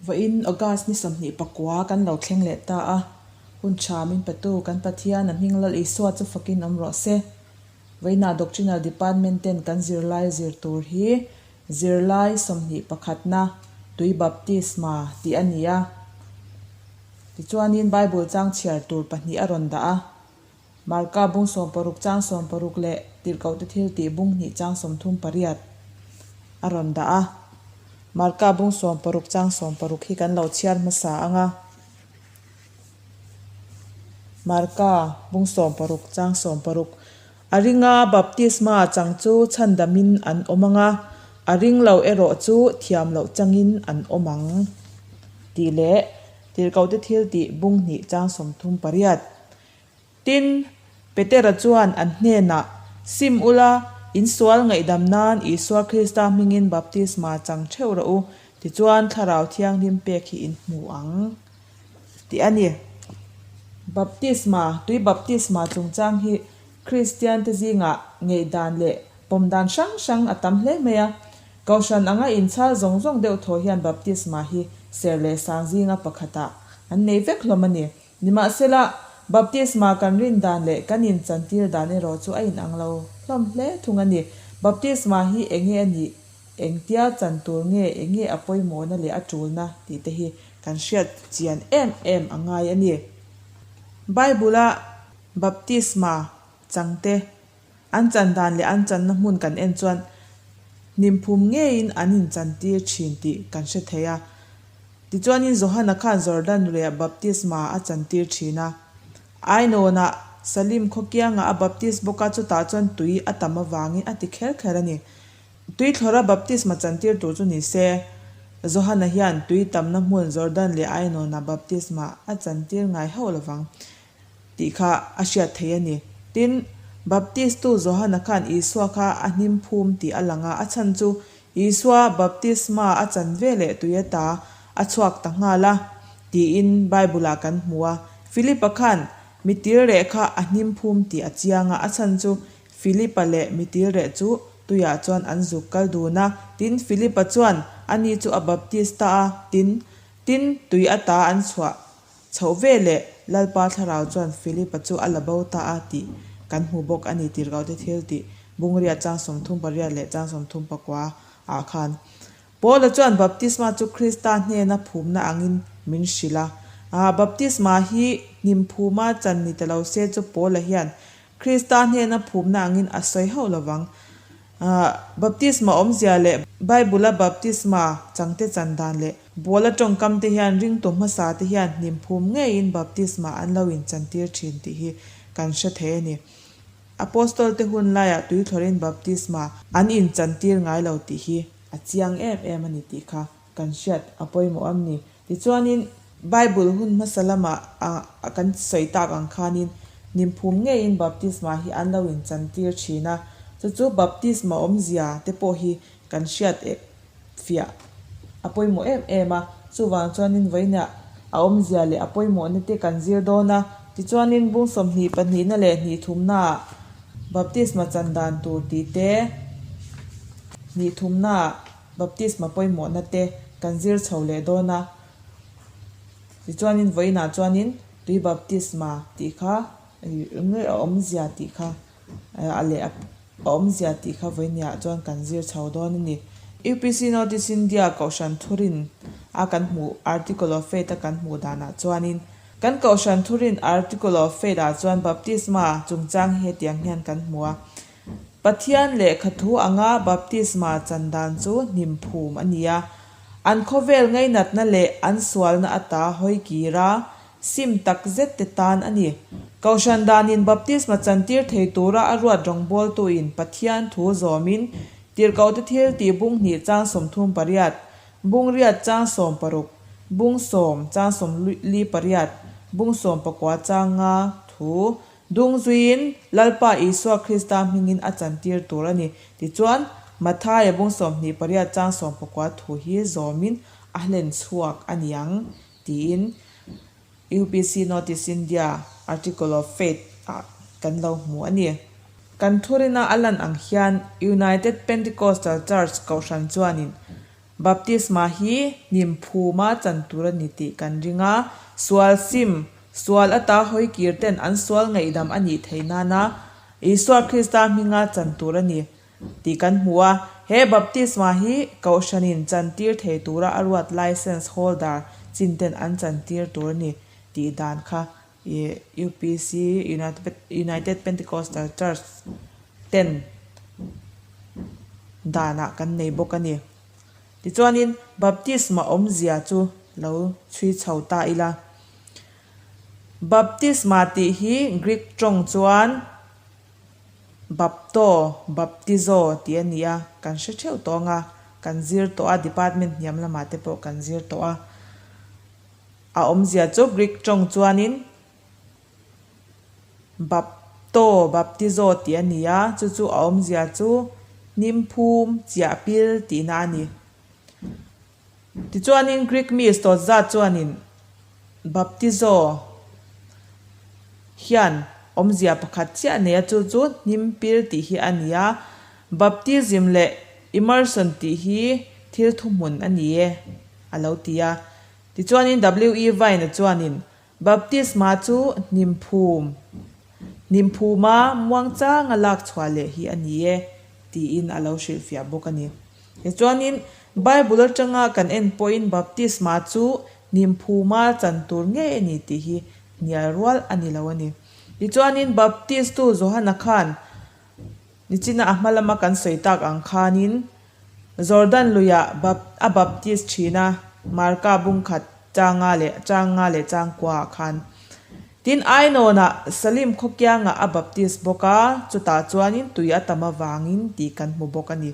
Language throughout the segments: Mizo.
Vawiin August ni 29 kan lo thleng leh ta a, hun tha min petu kan Pathian a hming Lal Isua chu fakin awm rawh se. Vawiinah Doctrinal Department ten kan zirlai zir tur hi Zirlai 21 na Tui Baptisma tih a ni a. Tichuanin Bible chang chhiar tur pahnih a rawn dah a. Marka bung 60 chang 60 leh Tirhkohte thiltih bung hnih chang 38 a rawn dah a. Marka bung 60 chang 60 hi kan lo chhiar hmasa ang a. Marka bung 60 chang 60 A ringa baptisma chang chu chhandamin an awm ang a, a ring lo erawh chu thiam loh changin an awm ang tih leh Tirhkohte thiltih bung hnih chang 38. Tin, Petera chuan an hnenah, Sim ula, in sual ngaihdam nan Isua Krista hmingin baptisma chang theuh rawh u, tichuan Thlarau Thianghlim pek hi in hmu ang, tih a ni. Baptisma, tui baptisma chungchang hi Kristiante zingah ngeihdan leh pawmdan hrang hrang a tam hle mai a. Kohhran anga inchhal zawng zawng deuh thaw hian baptisma hi ser leh sang zinga pakhatah an nei vek hlawm a ni. Nimahsela, baptisma kan rin dan leh kan inchantir dan erawh chu a inang lo hlawm hle thung a ni. Baptisma hi enge a nih, engtia chan tur nge, enge a pawimawhna leh a tulna tih te hi kan hriat chian em em a ngai a ni. Bible-a baptisma changte an chan dan leh an channa hmun kan en chuan hnimphum ngeiin an inchantir thin tih kan hre thei a. Tichuanin Johana khan Jordan luiah baptisma a chantir thin a. Ainawnah Salim khaw kiangah a baptis bawk a, chutah chuan tui a tam avangin a ti kher kher a ni. Tui thlawra baptisma chantir tur chu ni se, Johana hian tui tamna hmun Jordan leh Ainawnah baptisma a chantir ngai hauh lovang tih kha a hriat theih a ni. Tin, Baptistu Johana khan Isua kha a hnim phum tih a lang a, a chhan chu Isua baptisma a chan ve leh tui ata a chhuak ta nghal a, tiin Bible-ah kan hmu a. Philip-a khan mitilreh kha a hnim phum tih a chiang a, a chhan chu Philip-a leh mitilreh chu tuiah chuan an zuk kal dun a. Tin, Philip-a chuan ani chu a baptist ta a, tin, tin, tui ata an chhuah Chhoh ve leh Lalpa Thlarau chuan Philip-a chu a la bo ta a tih kan hmu bawk a ni tirhkohte thil tih Bungria chang 38 leh chang 39 ah khan. Paula chuan baptisma chu Krista hnena phumna angin min hrilh a. Ah, baptisma hi hnim phuma chan ni ta lo se chu Paula hian Krista hnena phumna angin a sawi hauh lovang. Baptisma awmzia leh Bible-a baptisma changte chan dan leh Paula tawngkam te hian ringtu hmasa te hian hnimphum ngeiin baptisma an lo inchantir thin tih hi kan hre thei a ni. Apostol te hun laiah tuithlawrin baptisma an inchantir ngai lo tih hi a chiang em em a ni tih kha kan hriat a pawimawh am ni. Tichuanin Bible hun hmasa lamah a kan sawi tak ang khanin hnimphum ngeiin baptisma hi an lo inchantir thin a, chu chu baptisma awmzia te pawh hi kan hriat fiah a pawimawh em em a, chuvang chuanin vawiinah a awmzia leh a pawimawhna te kan zir dawn a, tichuanin bung 22 na leh hnih thumnaah baptisma chan dan tur tih te, hnih thumnaah baptisma pawimawhna te kan zir chho leh dawn a, tichuanin vawiinah chuanin tui baptisma tih kha a awmzia tih kha a leh a awmzia tih kha vawinia chuan kan zir chho dawn a ni. UPC Notice India Kohhran Thurin a kan hmuh Article of Faith a kan hmuh danah chuanin kan Kohhran Thurin Article of Faith ah chuan Baptisma chungchang hi hetiang hian kan hmu a, Pathian lehkha thu anga baptisma chan dan chu hnim phum a ni a, an khawvel ngainatna leh an sualna ata hawi kir a, sim tak zet te tan a ni. Kohhran danin baptisma chantir thei tura a ruat rawngbawltuin Pathian thu zawmin Tirhkohte thil tih bung hnih chang 38, bung riat chang 60, bung sawm chang 48, bung 19 chang nga thu Dung zuiin Lalpa Isua Krista hmingin a chantir tur a ni. Tichuan, Mathaia bung 28 chang 19 thu hi zawmin a hlen chhuak a niang, tiin UPC Notice India Article of Faith ah kan lo hmu a ni. Kan thurina a lan ang hian United Pentecostal Church kohhran chuanin. Baptisma hi hnim phuma chan tur a ni tih kan ring a, sual sim, sual ata hawi kir ten an sual ngaihdam a nih theih nana Isua Krista hminga chan tur a ni tih kan hmu a. He baptisma hi Kohhranin chantir thei tura a ruat license holder chin ten an chantir tur a ni tih dan kha UPC, United Pentecostal Church, ten danah kan nei bawk a ni. Tichuanin baptisma awmzia chu lo chhui chho ta ila. Baptisma tih hi Greek tawng chuan bapto, baptizo tih a ni a, kan hre theuh tawh ang a, kan zir tawh a, department hniam lamah te pawh kan zir tawh a. A awmzia chu Greek tawng chuanin bapto, baptizo tih a ni a, chu chu a awmzia chu hnim phum, chiah pil tihna a ni. Tichuanin Greek mi stawt zat chuanin baptizo hian awmzia pakhat chiah a nei a, chu chu hnim pil tih hi a ni a, baptism leh immersion tih hi thil thuhmun a ni e. a lo ti a. Tichuanin WE Vine-a chuanin, Baptisma chu hnim phum, hnim phuma muangchanga lak chhuah leh hi a ni e, tiin a lo hrilhfiah bawk a ni. Tichuanin Bible atanga kan en pawhin baptisma chu hnim phuma chan tur ngei a ni tih hi hnial rual a ni lo a ni. Tichuanin Baptistu Johana khan Nichina a hma lama kan sawi tak ang khanin Jordan luiah a baptist thin a, Marka bungkhat changa leh changa leh changkua ah khan. Tin, Ainawnah Salim khawkiangah a baptist bawk a, chutah chuanin tui a tam avangin tih kan hmu bawk a ni.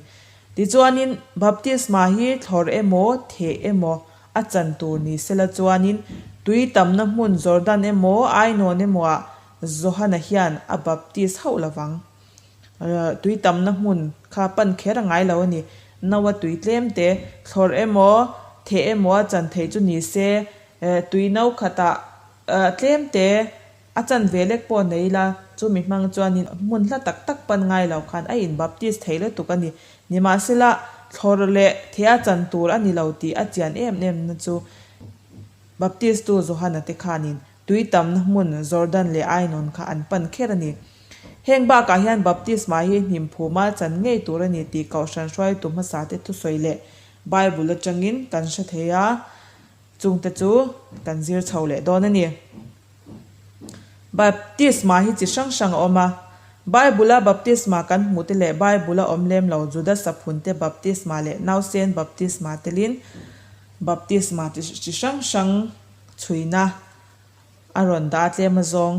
Tichuanin baptisma hi thlawr emaw, theh emaw a chan tur ni sela chuanin tui tamna hmun Jordan emaw, Ainawn emaw ah Johana hian a baptist hauh lovang. Tui tamna hmun kha pan kher a ngai lo a ni. Noa tui tlem te, thlawrh emaw, theh emaw a chan theih chu ni se, tui no khatah tlem te a chan ve lek pawh nei ila, chu mi hmang chuanin hmun hla tak tak pan ngai lo khan a in baptist thei lutuk a ni. Nimahsela, thlawrh leh theh a chan tur a ni lo tih a chian em em na chu Baptist-tu Johana te khanin Tui tamna hmun Jordan leh Ainon kha an pan kher a ni. Heng bakah hian baptisma hi hnim phuma chan ngei tur a ni tih Kohhran hruaitu hmasate thusawi leh Bible atangin kan hre thei a, chungte chu kan zir chho leh dawn a ni. Baptisma hi chi hrang hrang a awm a, Bible-a baptisma kan hmuhte leh Bible-a awm lem lo Juda saphunte baptisma leh nausen baptisma telin baptisma chi hrang hrang chhuina a rawn dah tlem a zawng.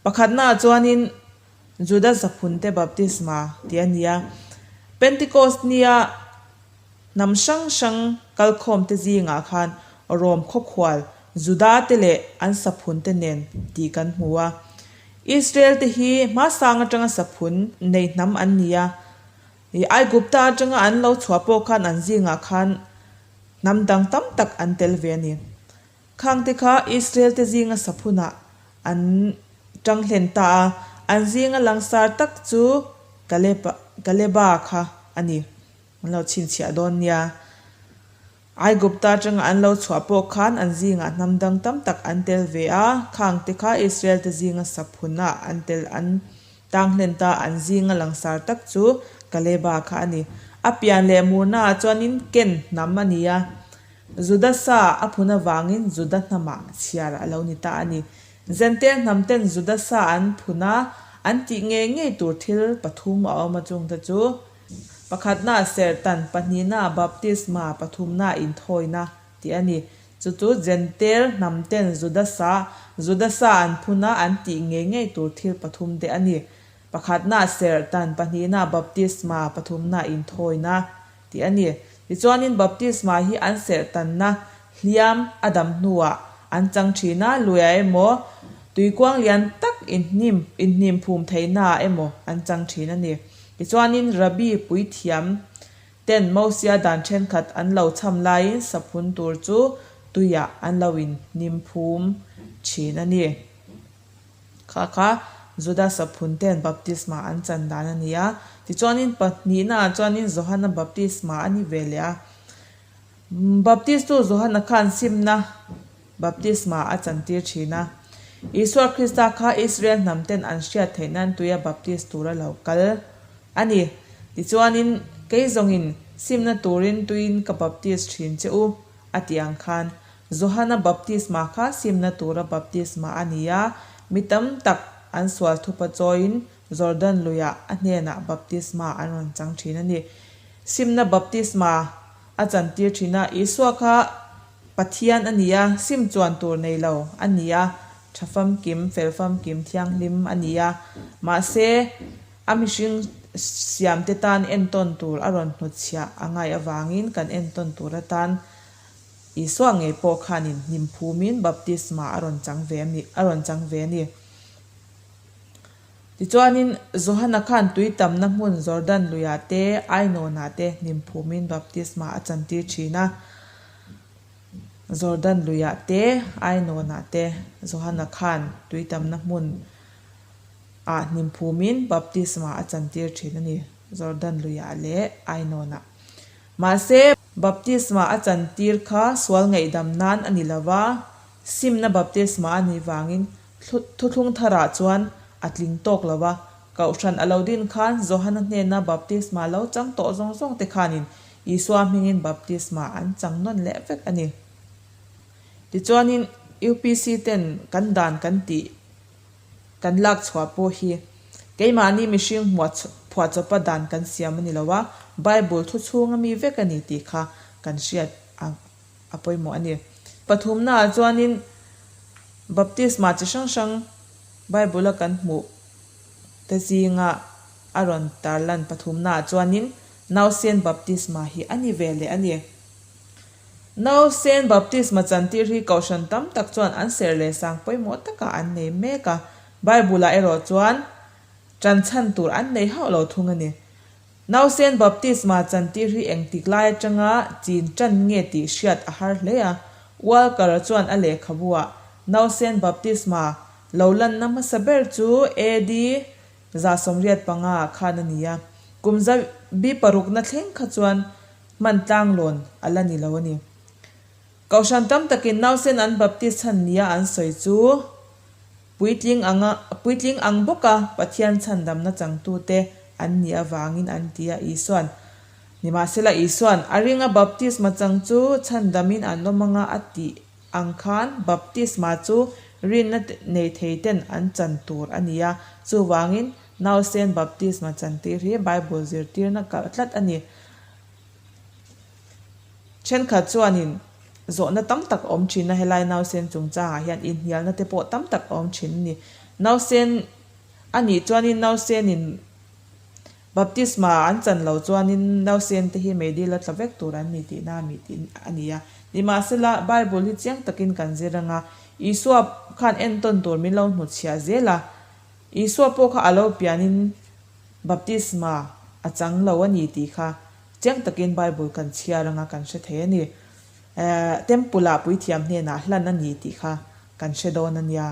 Pakhatnaah chuanin Juda zaphunte baptisma tih a ni a. Pentecost nia hnam hrang hrang kalkhawmte zingah khan Rom khawkhual Juda-te leh an saphunte nen tih kan hmu a. Israel-te hi hmasang atanga saphun nei hnam an ni a. Aigupta atanga an lo chhuah pawh khan an zingah khan Hnam dang tam tak an tel ve a ni. Khangte kha Israel-te zinga saphunah an tang hlen ta a, an zinga langsar tak chu Kaleba kha a ni. An lo chhinchhiah dawn nia. Aigupta atanga an lo chhuah pawh khan an zingah hnam dang tam tak an tel ve a, khangte kha Israel-te zinga saphunah an tel an Tang hlen ta an zinga langsar tak chu Kaleba kha a ni. A pian leh murnaah chuanin Ken hnam a ni a, Juda sa a phun avangin Juda hnamah chhiar a lo ni ta a ni. Zentel hnam ten Juda sa an phun a, an tih ngei ngei tur thil pathum a awm a chungte chu, pakhatna serhtan, pahnihna baptisma, pathumna inthawina tih a ni. Chu chu Jentail hnam ten Juda sa, Juda sa an phun a, an tih ngei ngei tur thil pathum te a ni. Pakhatna serhtan, pahnihna baptisma, pathumna inthawina tih a ni. Tichuanin baptisma hi an serhtanna hliam a dam hnuah an chang thin a, luiah emaw, tuikuang lian tak inhnim inhnim phum theihnaah emaw an chang thin a ni. Tichuanin Rabbi puithiam Ten Mosia dan thenkhat an lo cham laiin saphun tur chu tuiah an lo in hnim phum thin a ni. Kha kha Juda saphun ten baptisma an chan dan a ni a. Tichuanin pahnihnaah chuanin Johana baptisma a ni ve leh a. Baptistu Johana khan simna baptisma a chantir thin a. Isua Krista kha Israel hnam ten an hriat theih nan tuia baptist tura lo kal a ni. Tichuanin, Kei zawngin simna turin tuiin ka baptist thin che u, a ti ang khan. Johana baptisma kha simna tura baptisma a ni a, mi tam tak an sual thupa chawiin Jordan luiah a hnenah baptisma an rawn chang thin a ni. Simna baptisma a chantir thin a, Isua kha Pathian a ni a, sim chuan tur nei lo a ni a, tha famkim, fel famkim, thianghlim a ni a. Mahse, a mihring siamte tan entawn tur a rawn hnutchhiah a ngaih avangin kan entawn tur atan Isua ngei pawh khanin hnim phumin baptisma a rawn chang ve a ni, a rawn chang ve a ni. Tichuanin, Johana khan tui tamna hmun Jordan luiah te, Ainawnah te hnim phumin baptisma a chantir thin a. Jordan luiah te, Ainawnah te Johana khan tui tamna hmun ah hnim phumin baptisma a chantir thin a ni, Jordan luiah leh Ainawnah. Mahse, baptisma a chantir kha sual ngaihdam nan a ni lova, simna baptisma a nih vangin Thuthlung tharah chuan a tling tawk lo va, Kohhran a lo din khan Johana hnena baptisma lo chang tawh zawng zawng te khanin Isua hmingin baptisma an chang nawn leh vek a ni. Tichuanin UPC ten kan dan kan tih kan lak chhuah pawh hi keimahni mihring phuahchawpa dan kan siam a ni lo a, Bible thu chhunga mi vek a ni tih kha kan hriat ang. a pawimawh a ni. Pathumnaah chuanin baptisma chi hrang hrang Bible-a kan hmuh te zinga a rawn tarlan pathumnaah chuanin nausen baptisma hi a ni ve leh a ni. Nausen baptisma chantir hi kohhran tam tak chuan an serh leh sang pawimawh takah an nei mek a, Bible-ah erawh chuan ṭanchhan tur an nei hauh lo thung a ni. Nausen baptisma chantir hi engtik lai atanga chin tan nge tih hriat a har hle a. Walker-a chuan a lehkhabuah, Nausen baptisma lo lanna hmasa ber chu AD 185 ah khan a ni a, kum zabi parukna thleng kha chuan hman tlanglawn a la ni lo a ni. Kohhran tam takin nausen an baptist chhan nia an sawi chu Puitling anga puitling ang bawka Pathian chhandamna changtute an nih avangin an ti a, Isua'n, Nimahsela Isua'n a ringa baptisma chang chu chhandamin an awm anga a tih ang khan baptisma chu rinna nei theiten an chan tur a ni a, chuvangin nausen baptisma chantir hi Bible zirtirna kalh tlat a ni. Thenkhat chuanin zawhna tam tak a awm thin a, helai nausen chungchangah hian inhnialna te pawh tam tak a awm thin a ni. Nausen a nih chuanin nausenin baptisma an chan lo chuanin nausen te hi meidil a tla vek tur an ni tihna a mi tih a ni a. Nimahsela, Bible hi chiang takin kan zir anga Isua khan entawn tur min lo hnutchhiah zel a, Isua pawh kha a lo pianin baptisma a chang lo a ni tih kha Chiang takin Bible kan chhiar anga kan hre thei a ni. Temple ah puithiam hnenah hlan a ni tih kha kan hre dawn a nia.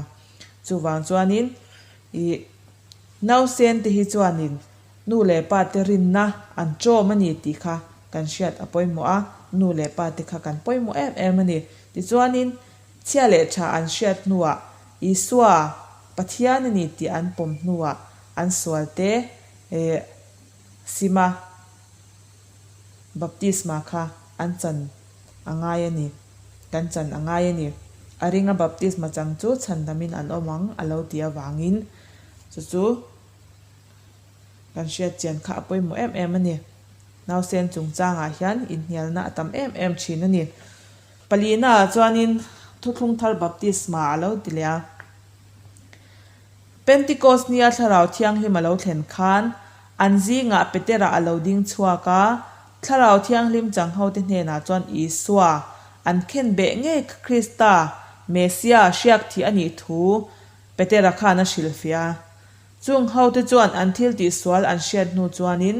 Chuvang chuanin i nausen te hi chuanin nu leh pa te rinna an ṭawm a ni tih kha kan hriat a pawimawh a, nu leh pa te kha kan pawimawh em em a ni. Tichuanin chhia leh ṭha an hriat hnuah Isua Pathian a ni tih an pawm hnuah an sual te Sima baptisma kha an chan a ngai a ni, kan chan a ngai a ni. A ringa baptisma chang chu chhandamin an awm ang a lo ti avangin chu chu kan hriat chian kha a pawimawh em em a ni. Nausen chungchangah hian inhnialna a tam em em thin a ni. Palina ah chuanin Thuthlung Thar Baptisma a lo ti leh a. Pentikos nia Thlarau Thianghlim a lo thlen khan, an zingah Petera a lo ding chhuak a, Thlarau Thianghlim changhote hnenah chuan Isua, an khenbeh ngei kha Krista, Messia, hriak thih a nih thu Petera khan a hrilhfiah a. Chung hote chuan an thil tihsual an hriat hnu chuanin,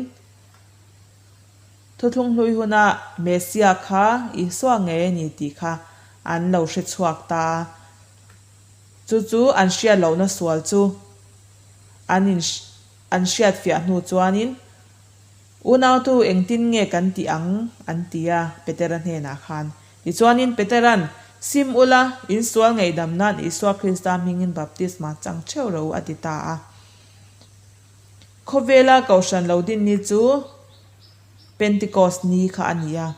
Thuthlung hlui huna Messia kha Isua ngei a ni tih kha an lo hre chhuak ta a. Chu chu an hriat lohna sual chu an in an hriat fiah hnu chuanin Unautu engtin nge kan tih ang? an ti a, Petera hnenah khan. Tichuanin Petera'n, Sim ula, in sual ngaihdam nan Isua Krista hmingin baptisma chang theuh rawh u a ti ta a. Khawvela Kohhran lo din ni chu Pentecost ni kha a ni a.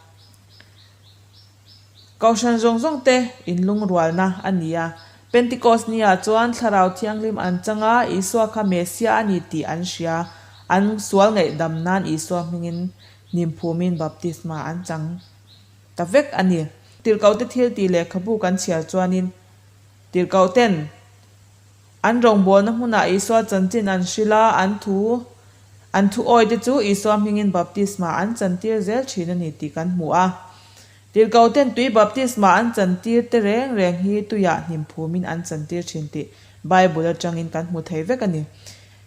Kohhran zawng zawng te inlungrualna a ni a. Pentecost ni ah chuan Thlarau Thianghlim an chang a, Isua kha Messiah a ni tih an hria. An sual ngaihdam nan Isua hmingin hnimphumin baptisma an chang ta vek a ni. Tirhkohte thiltih lehkhabu kan chhiar chuanin Tirhkohten An rawngbawlna hmunah Isua chanchin an hrilh a, an thu an thu awite chu Isua hmingin baptisma an chantir zel thin a ni tih kan hmu a. Tirhkohten tui baptisma an chantir te reng reng hi tuiah hnimphum-in an chantir thin tih Bible atangin kan hmu thei vek a ni.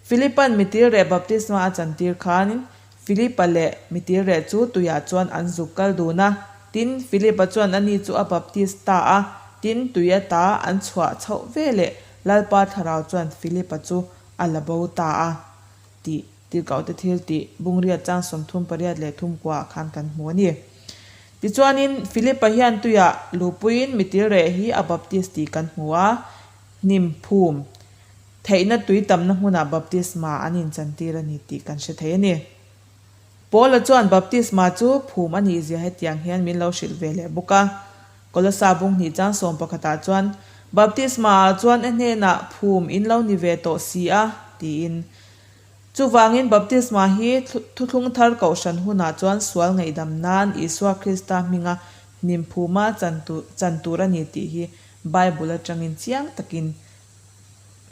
Philipan mitirreh baptisma a chantir khanin Philipa leh mitirreh chu tuiah chuan an zuk kal dun a. Tin, Philipa chuan ani chu a baptis ta a, tin, tui ata an chhuah chhoh ve leh Lalpa thlarau chuan Philipa chu a la bo ta a, tih Tirhkohte thil tih Bungriat chang 38 leh thumkua ah khan kan hmu a ni. Tichuanin, Philipa hian tuiah luhpuiin mitirreh hi a baptis tih kan hmu a, hnim phum theihna tui tamna hmunah baptisma an inchantir a ni tih kan hre thei a ni. Paula chuan baptisma chu phum a nih zia hetiang hian min lo hrilh ve leh bawk a. Kolosa bung hnih chang sawm pakhatah chuan, Baptisma ah chuan e hnenah phum in lo ni ve tawh si a, tiin. Chuvangin baptisma hi thuthlung thar kohhran hunah chuan sual ngaihdam nan Isua Krista hminga hnim phuma chan tur a ni tih hi Bible atangin chiang takin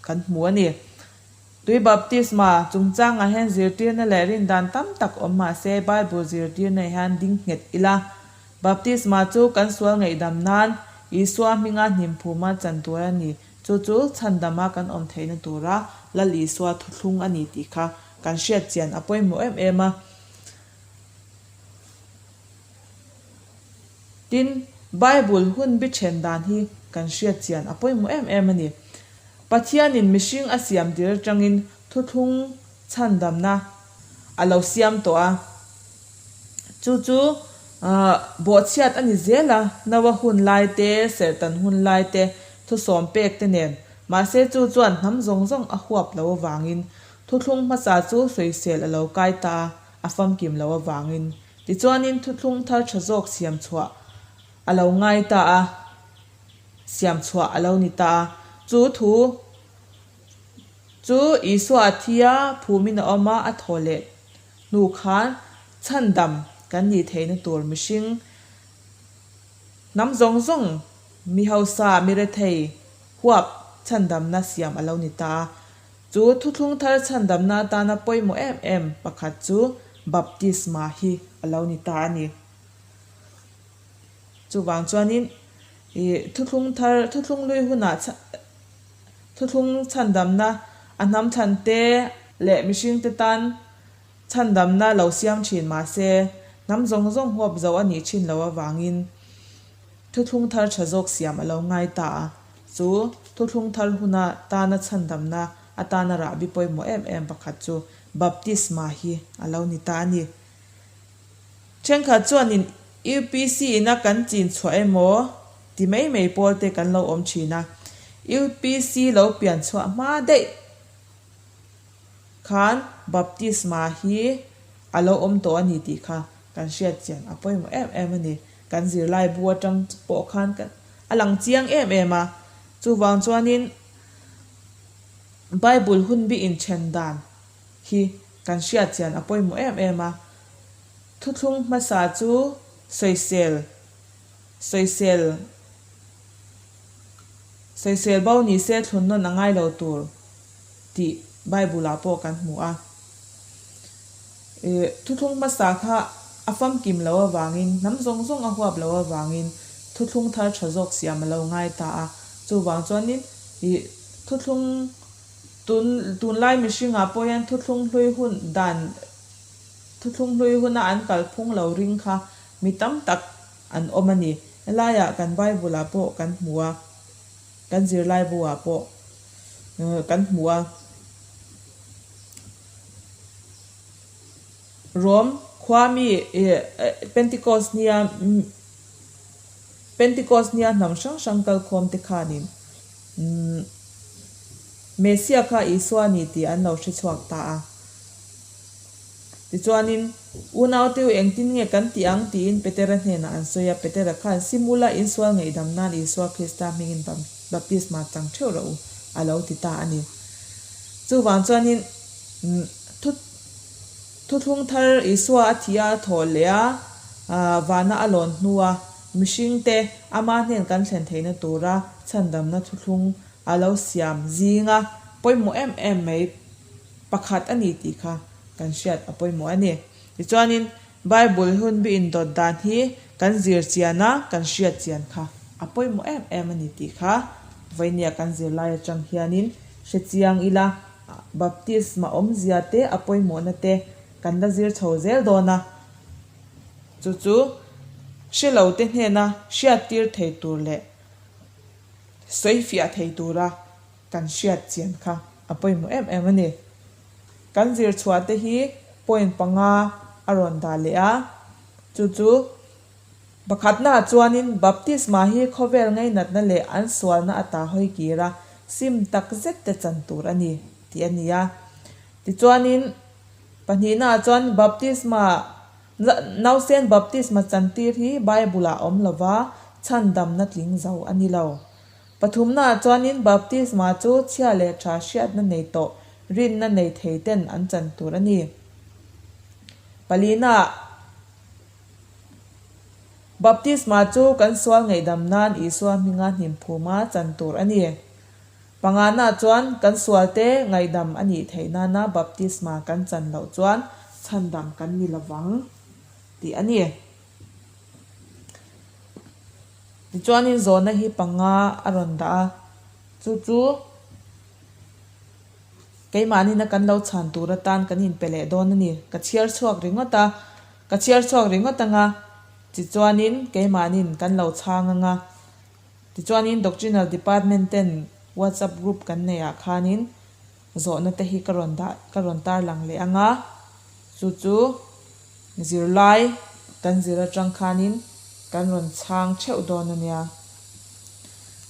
kan hmu a ni. Tui baptisma chungchangah hian zirtirna leh rindan tam tak awm mah se Bible zirtirna hian ding nghet ila. Baptisma chu kan sual ngaihdam nan Isua hminga hnimphuma chan tur a ni. Chu chu chhandama kan awm theihna tura Lal Isua thuthlung a ni tih kha kan hriat chian a pawimawh em em a. Tin, Bible hun bi then dan hi kan hriat chian a pawimawh em em a ni. Pathianin mihring a siam tir atangin thuthlung chhandamna a lo siam tawh a. Chu chu bawhchhiat a ni zel a, Noa hun lai te, Serhtan hun lai te, thusawm pek te nen. Mahse chu chuan hnam zawng zawng a huap lo avangin thuthlung hmasa chu sawisel a lo kai ta a, a famkim lo avangin. Tichuanin thuthlung thar tha zawk siam chhuah a lo ngai ta a. Siam chhuah a lo ni ta a. Chu thu chu Isua a thi a, phumin a awm a, a thaw leh hnu khan chhandam kan nih theihna tur mihring hnam zawng zawng, mi hausa, mi rethei huap chhandamna siam a lo ni ta a. Chu thuthlung thar chhandamna atana pawimawh em em pakhat chu baptisma hi a lo ni ta a ni. Chuvang chuanin ih thuthlung thar thuthlung lui hunah thuthlung chhandamna a hnam thlan te leh mihring te tan chhandamna lo siam thin mahse hnam zawng zawng huap zo a nih thin lo avangin thuthlung thar tha zawk siam a lo ngai ta a. Chu thuthlung thar huna tana chhandamna atana rahbi pawimawh em em pakhat chu baptisma hi a lo ni ta a ni. Thenkhat chuanin UPC ina kan chin chhuah emaw ti mai mai pawl te kan lo awm thin a, UPC lo pian chhuah hma daih khan baptisma hi a lo awm tawh a ni tih kha kan hriat chian a pawimawh em em a ni. Kan zirlai bu atang pawh khan a lang chiang em em a, chuvang chuanin Bible hunbi inthen dan hi kan hriat chian a pawimawh em em a. Thuthlung hmasa chu sawisel, sawisel, sawisel bo ni se thlun nawn a ngai lo tur tih Bible ah pawh kan hmu a. Thuthlung hmasa kha a famkim lo avangin, hnam zawng zawng a huap lo avangin thuthlung thar tha zawk siam a lo ngai ta a. Chuvang chuanin ih thuthlung tun tunlai mihringah pawh hian thuthlung hlui hun dan Thuthlung hlui huna an kalphung lo ring kha mi tam tak an awm a ni. Helaiah kan Bible-ah pawh kan hmu a, kan zirlaibu-ah pawh kan hmu a. Rom khua mi Pentecost nia Pentecost nia hnam hrang hrang kalkhawm te khanin Messia kha Isua ni tih an lo hre chhuak ta a. Tichuanin, Unauteu engtin nge kan tih ang? tiin Petera hnenah an sawi a. Petera khan, Sim ula, insual ngaihdam nan Isua Krista hmingin baptisma chang theuh rawh u, a lo ti ta a ni. Chuvang chuanin, thu thuthlung thar Isua a thih a, a thawh leh a, vana a lawn hnua mihringte ama hnen kan thlen theihna tura chhandamna thuthlung a lo siam zinga pawimawh em em mai pakhat a ni tih kha kan hriat a pawimawh a ni. Tichuanin, Bible hun bi indawt dan hi kan zir chian a, kan hriat chian kha a pawimawh em em a ni tih kha vainia kan zirlai atang hianin hre chiang ila, baptisma awmzia te a pawimawhna te kan la zir chho zel dawn a, chu chu hre lo te hnena hriattir thei tur leh sawifiah thei tura kan hriat chian kha a pawimawh em em a ni. Kan zir chhuah te hi point panga a rawn dah leh a, chu chu pakhatnaah chuanin baptisma hi khawvel ngainatna leh an sualna ata hawi kir a, sim tak zet te chan tur a ni tih a ni a. Tichuanin pahnihnaah chuan baptisma nausen baptisma chantir hi Bible-ah awm lova chhandamna tling zo a ni lo. Pathumnaah chuanin baptisma chu chhia leh tha hriatna nei tawh rinna nei thei ten an chan tur a ni. Palinaah baptisma chu kan sual ngaihdam nan Isua hminga hnimphuma chan tur a ni. Panganaah chuan kan sualte ngaihdam a nih theih nana baptisma kan chan loh chuan chhandam kan ni lovang tih a ni. Tichuanin zawhna hi panga a rawn dah a, chu chu keimahnin a kan lo chhan tur atan kan inpe leh dawn a ni. Ka chhiar chhuak ringawt a, ka chhiar chhuak ringawt ang a, tichuanin keimahnin kan lo chhang ang a. Tichuanin Doctrinal Department ten WhatsApp group kan neih ah khanin zawhna te hi ka rawn dah ka rawn tarlang leh ang a, chu chu Zirlai kan zir atang khanin kan rawn chhang theuh dawn a nia.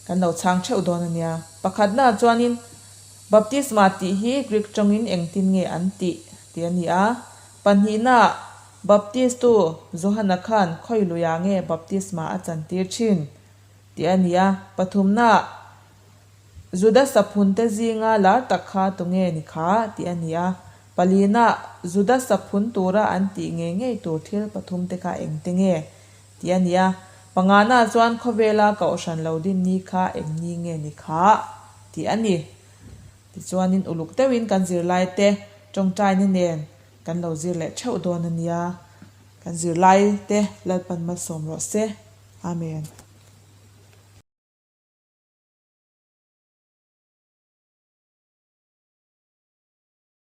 Kan lo chhang theuh dawn a nia. Pakhatnaah chuanin Baptisma tih hi Greek tawngin engtin nge an tih tih a ni a. Pahnihnaah Baptistu Johana khan khawi luiah nge baptisma a chantir thin tih a ni a. Pathumnaah Juda saphunte zinga lar tak kha tunge ni kha? tih a ni a. Palina, Juda saphun tura an tih ngei ngei tur thil pathumte kha engte nge? tih a ni a. Pangana chuan khawvela kohhran lo din ni kha eng ni nge ni kha? tih a ni. Tichuanin uluk deuhin kan zirlaite tawngtaina nen kan lo zir leh theuh dawn a nia. Kan zirlaite Lalpan malsawm rawh se. Amen.